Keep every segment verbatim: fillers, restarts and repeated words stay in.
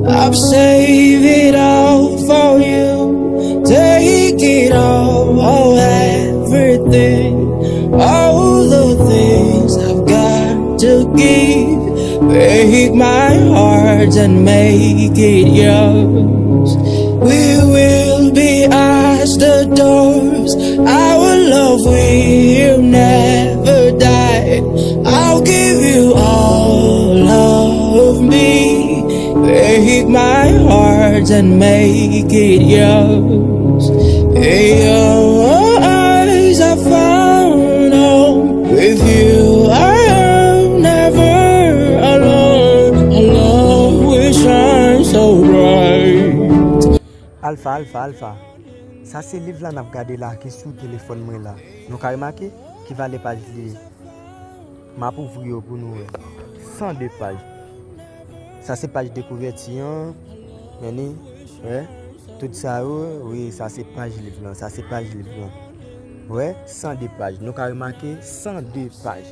I've saved it all for you. Take it all, oh, everything. All the things I've got to give. Break my heart and make it yours. We will be as the doors. Our love will never die. I'll give you all of me. Break my heart and make it yours. Your eyes I found home. With you I am never alone. A love will shine so bright. Alpha, Alpha, Alpha. Sa se liv la n ap gade la ki sou telefòn mwen la. Nou ka remake ki valè paj li ye. M ap ouvri yo pou nou wè. San de paj. Sa se paj dekouvèti an. Men ni, wè. Tout sa yo, wi, sa se paj liv lan. Sa se paj liv lan. Wè, san de paj. Nou ka remake, san de paj.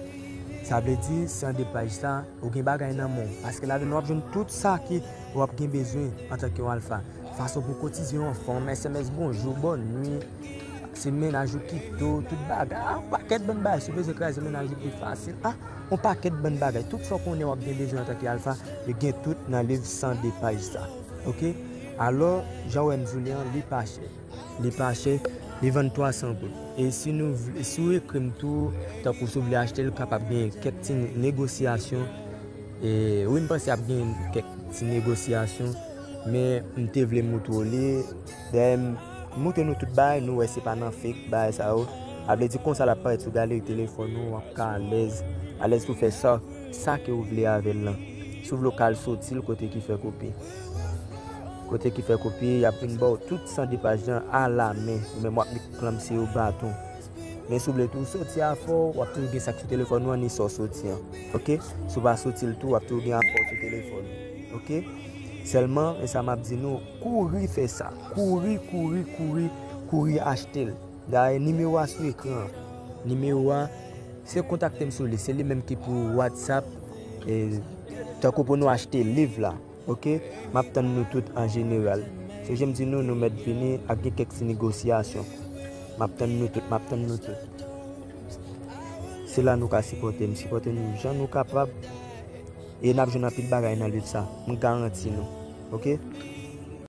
Sa vle di, san de paj sa, ou gen bagay nan men w. Paske ladan l w ap jwenn tout sa ki w ap gen bezwen antanke yon alfa. Fason pou kotize yon fanm, S M S bonjou, bòn nwi, se mennaj ou kite w, tout bagay. Ah, yon pakèt bann bagay, si w bezwen kraze mennaj ou pi fasil. Ah, yon pakèt bann bagay. Tout sa w konnen w ap gen bezwen antanke alfa, yo gen tout nan liv san de paj sa. Oke? Alò, jan w wè m di w li an, li pa chè. Li pa chè, li vann twa san goud. E si nou vle, si w ekri m tou, tankou si w vle achte l, kapab gen kèk ti negosyasyon. E wi, m panse ap gen kèk ti negosyasyon, men m te vle moutre w li. Dayè, m moutre nou tout bagay, nou wè se pa nan fake bagay sa yo. A vle di konsa l ap parèt sou galeri telefòn ou, w ap ka alèz, alèz pou fè sa, sa ke w vle avè l lan. Si w vle w ka al soti l kote ki fè kopi. Kote ki fè kopi, y ap vin ba w tout san de paj lan alamen. Ou menm w ap met klanmse yo baton. Men si w vle tou soti afè w, w ap toujou gen sa k sou telefòn ou an, ni sa w soti an. Oke? Si w pa soti l tou, w ap toujou gen afè w sou telefòn ou. Oke? Sèlman, men sa m ap di nou, kouri fè sa. Kouri, kouri, kouri, kouri achte l. Dayè, nimewo a sou ekran an. Nimewo a, se kontakte m sou li. Se li menm ki pou WhatsApp, e, tankou pou nou achte liv la. Oke? M ap tann nou tout an jeneral. Se jan m di nou, nou mèt vini ak gen kèk ti negosyasyon. M ap tann nou tout, m ap tann nou tout. Se la nou ka sipòte m. Sipòte nou jan nou kapab. E n ap jwenn anpil bagay nan liv sa. M garanti nou. Oke?